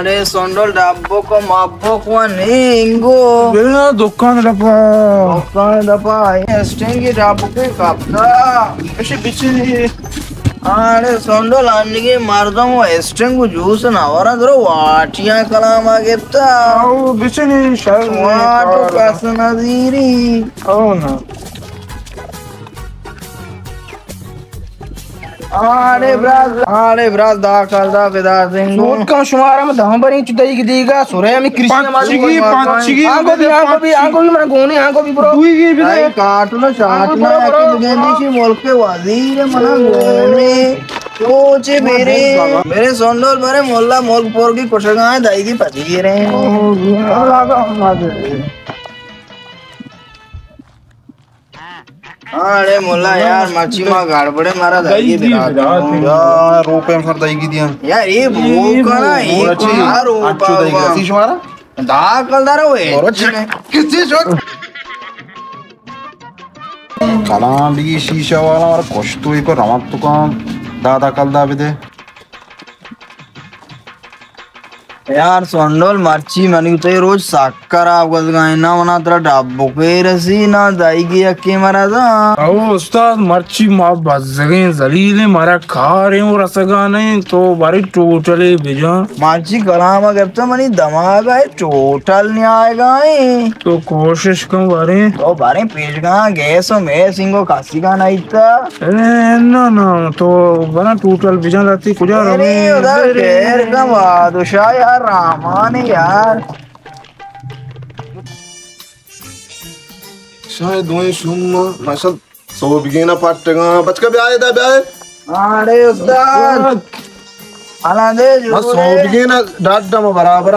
ارے سونڈل، ڈبک و مبک و نینگو۔ بلنا دکان ڈپا۔ دکان ڈپا، اسٹنگی ڈبکے کپتا۔ بچے، بچے۔ آڑے سونڈل، انگی مردم و اسٹنگ و جوس نہ ورن، درو واٹیاں کلاما گپتا۔ او بچے، شر واٹو کس نہ زیری۔ او نا۔ آڑے براز، آڑے براز، دا کلدار بدا زنگو۔ سوت کن شمارا من دہاں بریں چو دئیگی دیگا، سورے ہمیں کرشنا مالی پنچگی، پنچگی آنگو بھی، آنگو بھی، آنگو بھی من گونے، آنگو بھی برو۔ دوئی گی بدے۔ آئی کارٹونا شارٹونا برو، برو، یکی برو۔ دگہ دیشی ملک وزیر من گونے۔ سوچے میرے، میرے سونڈل، میرے مولا ملک پور کی کشگاں دئیگی پتی گرے۔ ہاں، اڑے مولا یار، مرچی ما گڑبڑے مارا دائی دائی دی دی برات۔ برات۔ یار، روپے ہم سر دائی دی دیاں۔ یار، اے بھوک نا، اے مرچی کار ہو اچو دائی بابا۔ کسی شمارا؟ دا کلدار ہوئے۔ اور اچھی۔ کسی شو؟ کلام بگی شیشہ والا اور کشتو ہی کو روان تو کام دادا کلدار بدے۔ یار سونڈل، مرچی منی تئی روچ سک خراب گوزگائیں، نہ منا ترا ڈبکے رسی، نہ دائیگی یکے مرا دا۔ او استاد، مرچی ما بزگیں ذلیلیں، مارا کاریں و رسگا نہیں، تو باری ٹوٹلے بجا۔ مرچی کلام گپتا منی دماغ ہے، ٹوٹل نہیں آئے گا۔ تو کوشش کن باریں۔ تو باریں پیش گا، گیس و میس انگو کسی کا نہیں تا۔ اے، نہ، نہ، تو بنا ٹوٹل بجن رہتی کجا روی؟ ارے، ادھر ڈیر کا بادشاہ یار، رحمان یار۔ شاید دوئیں شوم ماشاءاللہ سوبگینا پٹگاں۔ بچکا بیا ادا، بیا۔ ارے استاد۔ حالاں دے جو ما سوبگینا ڈاڈا ما برابر،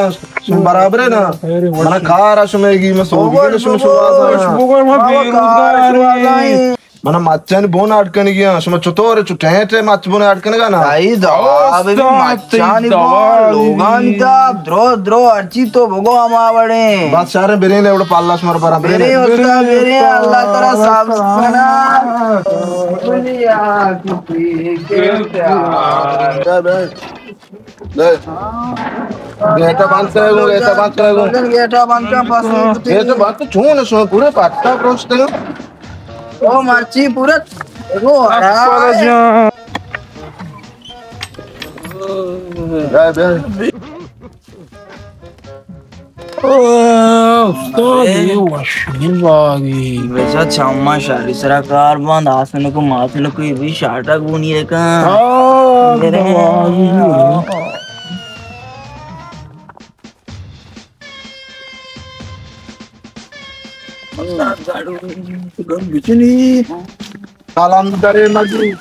برابر ہے نا۔ منا کار شمے گی، ما سوبگینا شما شوازا۔ بگو ما بے روزگار۔ منا مچانی بون اڈ کنگی آں، شما چطور چو ٹینٹ مچ بون اڈ کنگا نا؟ تئی دوا بی، مچانی بون، لوگانی تاب، درو، درو، ہرچی تو بگو ہما وڑیں۔ بس شہر برین، ایوڑا پالا شمار برا برین۔ برین استاد، برین، اللہ ترا سبز کنا۔ گیٹا بند کرے گو، گیٹا بند کرے گو۔ گیٹا بند کر، پس۔ گیٹا بند تو چون شو پورے پٹا پروشتے۔ او مرچی پورا۔ او بیا، بیا۔ او استاد، اے وشیں باگی۔ بچا چما شاری سرا کار بند، آسن کو ماتن کو بھی شاٹا گونی ہے کہاں؟ آہ، باگی۔ کلندرے مگی۔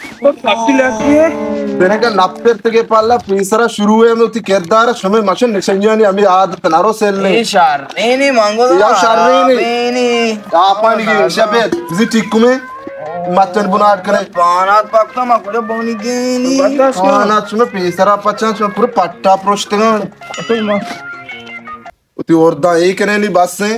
بنگا نپرتگے پالا پیسرا شروع ہے، ہمیں اتی کردار، شمے مشن نشنیانی ہمیں عادت نرو سیل نے۔ اے شر نینی منگو یا شر نینی۔ نینی۔ آپانی کی شبے، زی ٹکو میں مچن بناٹ کرے۔ پانات پکتا ما کجا بونی گینی۔ پانات شمے پیسرا پچان، شمے پورے پٹا پروشتگان۔ وتی ارداں اے کنے نی بس ایں،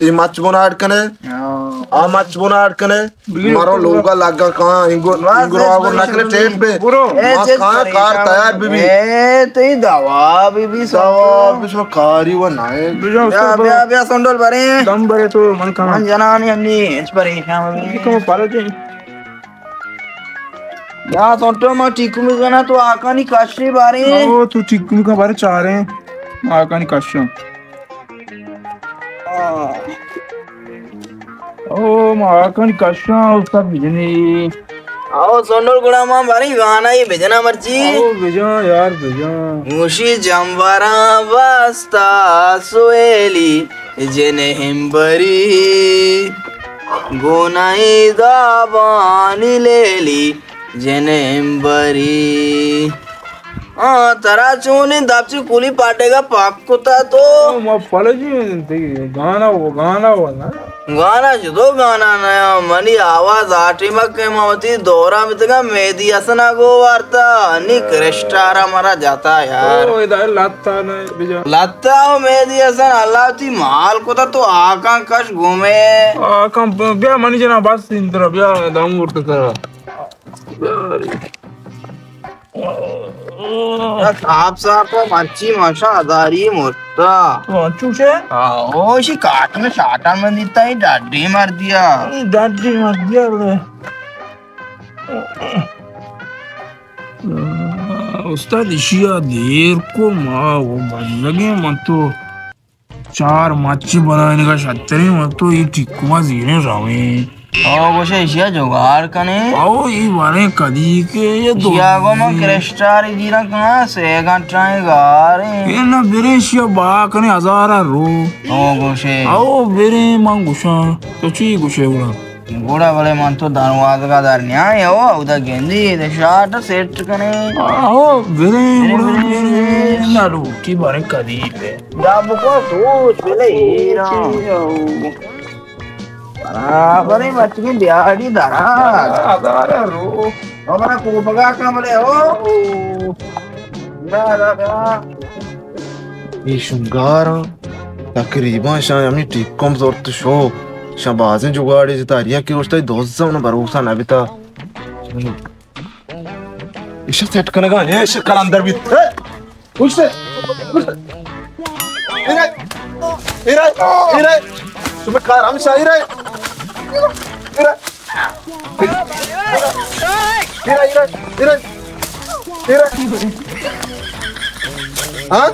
اے مچ بنا اڈ کنے، ہاں۔ آ مچ بنا اڈ کنے، بگی مارو لوگا لگا کہاں، انگو، بس، انگو بس، آگو بس، نکنے بس، ٹیپ پہ، برو۔ اے ما چیز کہاں کار تیار بی بی۔ اے تئی دوا بی بی دوا سنڈو۔ بی شما کاری و نائے۔ بیا، بیا، بیا، سنڈول برے۔ دم برے تو من کہاں۔ من جنانی ہمی، اچ پریشان ہمی۔ کم پارا جائیں۔ یا سنٹو ما ٹیکو میزانا تو آکانی کشی بارے۔ او تو ٹیکو میزانا بارے چاریں۔ ما آکانی کشاں۔ او ما آکانی کشاں، او سب بجنی۔ او سنڈول گڑا ما بارے گانا یہ بجنا مرچی۔ او بجا یار بجا۔ موشی جمبراں واسطہ سویلی جنہم بری۔ گونائی دابانی لیلی جنم بری۔ آ، ترا چونیں دپ چی کولی پاٹے گا پاک کتا تو؟ ما پلجی تئی گانا و، گانا و نا۔ گانا جدو گانا نیا، منی آواز آٹی مکے، ما وتی دورا بتگا میدی حسنا گو وارتا، نی کرسٹارا مرا جاتا یار۔ او، ادا لتا نہ بجا۔ لتا و میدی حسن اللہ تی مال کتا تو آکان کش گومے۔ آ، کم بیا منی جنا بس اندر بیا دم گرت کرا۔ صاحب، صاحب، تو مرچی ماشا ہزاری مرتا۔ تو انچو چے؟ آ، او، اشی کاٹن شاٹن من دیتا، یہ ڈاڈی مر دیا۔ یہ ڈاڈی مر دیا بڑے۔ استاد، اشیا دیر کو، ما وہ بندگیں، من تو چار مچ بنائینگا شتریں، من تو یہ ٹکما زیریں رویں۔ او گوشے اشیا جگاڑ کنے۔ او، یہ باریں کدی کے یہ دو اشیا گو من کرسٹاری زیرا کنا، سے گھنٹہ گاریں۔ یہ نہ بریں اشیا با کنے ہزارہ رو۔ او گوشے۔ او بریں، من گوشاں۔ تو چی گوشے گڑا؟ گڑا بلے من تو دروازگا در نیائیں، او، اودا گندی، دے شاٹ سیٹ کنے۔ آہو، بریں، بریں، گڑا بریں، بریں۔ بریں۔ نہ لوٹی باریں کدی پہ۔ دا بکو سوچ بلے ہیرا۔ برابریں بچگیں دیہاڑی درا۔ ہزارہ رو۔ ہمارا کوپگا کمرے ہو۔ نہ، نہ، نہ۔ اے شنگاراں تقریباً شاں ہمے ٹیکم زرت شو۔ شاں بازیں جگاڑے جتا، ہریا کہ گوشتا دوز زمن بھروسہ نہ بیتا۔ ایشا سیٹ کنگا، اے ایشا کلندر بیت۔ اے، پشت، پشت۔ Array, array, array. شما کار ہمیشہ ایرے۔ ایرے۔ ایرا، ایرا، ایرا، ایرا۔ ہاں؟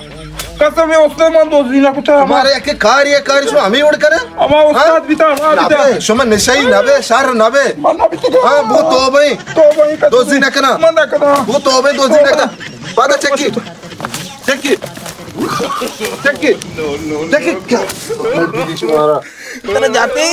قسم ہے، اس نے من دوزی نہ کتا۔ تمہارے ایک کار، یہ کار شما ہمیں اڑ کرے؟ ہما استاد بیتا، ہما بیتا۔ شما نشئی نبے، شر نبے۔ من نہ بیتا۔ ہاں، بو توبہ۔ توبہ۔ دوزی نہ کنا۔ من نہ کنا۔ بو توبہ، دوزی نہ کنا۔ پادا چکی۔ چکی۔ چکی۔ چکی۔ ترا جاتے۔